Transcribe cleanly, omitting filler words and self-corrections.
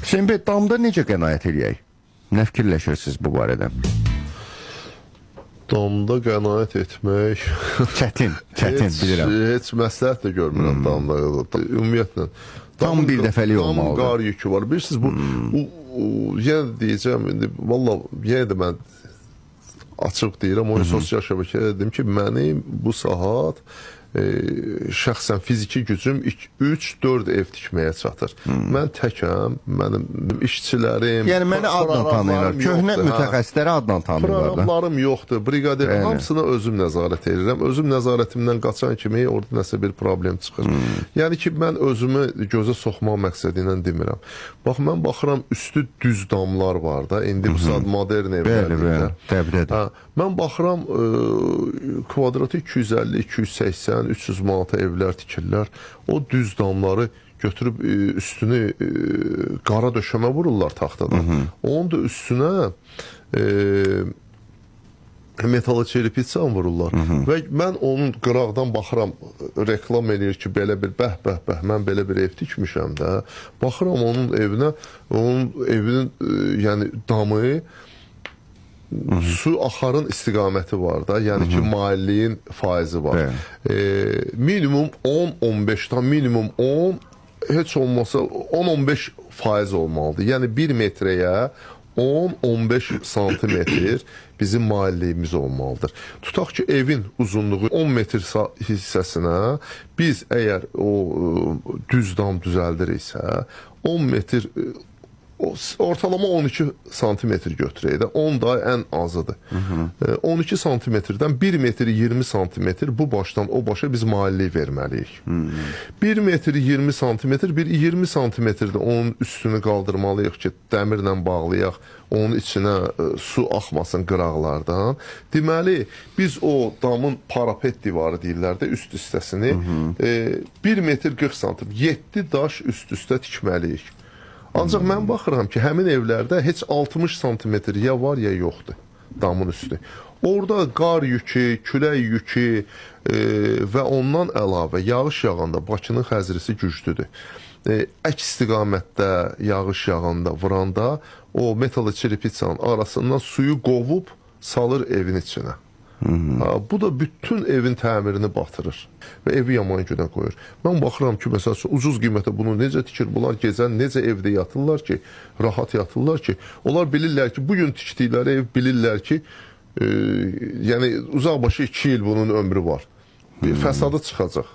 Hüseyn bəy, damda necə qənaət eləyək? Nə fikirləşirsiniz bu barədə? Damda qənaət etmək çətin, çətin bilirəm. Heç məsləhət də görmürəm damda. Ümumiyyətlə tam bir dəfəlik olmalıdır. Tam qar yükü var. Bilirsiniz bu, yenə də deyəcəm indi vallah yenə də mən açıq deyirəm, o sosial şəbəkədə dedim ki, mənim bu saat şəxsən fiziki gücüm 3-4 ev tikməyə çatır. Mən təkəm, mənim işçilərim, yəni məni adla tanıyırlar, köhnə mütəxəssisləri adla tanıyırlar. Prorablarım yoxdur, briqadir, hamısını özüm nəzarət edirəm. Özüm nəzarətimdən qaçan kimi orada nəsə bir problem çıxır. Yəni ki, mən özümü gözə soxmaq məqsədi ilə demirəm. Bax, mən baxıram, üstü düz damlar var da, indi bu saat modern evlərdir. Bəli, bəli. Mən baxıram, kvadratı 250, 280, 300 manata evlər tikirlər. O düz damları götürüb üstünü qara döşəmə vururlar taxtadan. Onun da üstünə metaloçeripitsan vururlar. Və mən onun qıraqdan baxıram, reklam eləyir ki, belə bir bəh, bəh, bəh, mən belə bir ev tikmişəm də. Baxıram onun evinə, onun evinin yəni damı, su axarın istiqaməti var da, yəni ki, mailliyin faizi var. Minimum 10-15-dan minimum 10, heç olmasa 10-15 faiz olmalıdır. Yəni 1 metrəyə 10-15 santimetr bizim mailliyimiz olmalıdır. Tutaq ki, evin uzunluğu 10 metr hissəsinə biz əgər o düz dam düzəldiriksə, 10 metr ortalama 12 santimetr götürək də, 10 da ən azıdır. 12 santimetrdən 1 metr 20 santimetr bu başdan o başa biz maillik verməliyik. 1 metr 20 santimetr, bir 20 santimetrdə onun üstünü qaldırmalıyıq ki, dəmirlə bağlayaq, onun içinə su axmasın qıraqlardan. Deməli, biz o damın parapet divarı deyirlər də, üst hissəsini 1 metr 40 santimetr, 7 daş üst-üstə tikməliyik. Ancaq mən baxıram ki, həmin evlərdə heç 60 santimetr ya var, ya yoxdur damın üstü. Orada qar yükü, külək yükü və ondan əlavə yağış yağanda Bakının xəzrisi güclüdür. Əks istiqamətdə yağış yağanda, vuranda o metaloçeripitsanın arasından suyu qovub salır evin içinə. Bu da bütün evin təmirini batırır və evi yaman günə qoyur. Mən baxıram ki, məsəl üçün, ucuz qiymətə bunu necə tikir bunlar, gecə necə evdə yatırlar ki, rahat yatırlar ki, onlar bilirlər ki, bugün tikdikləri ev bilirlər ki, yəni uzaq başı 2 il bunun ömrü var. Bir fəsadı çıxacaq.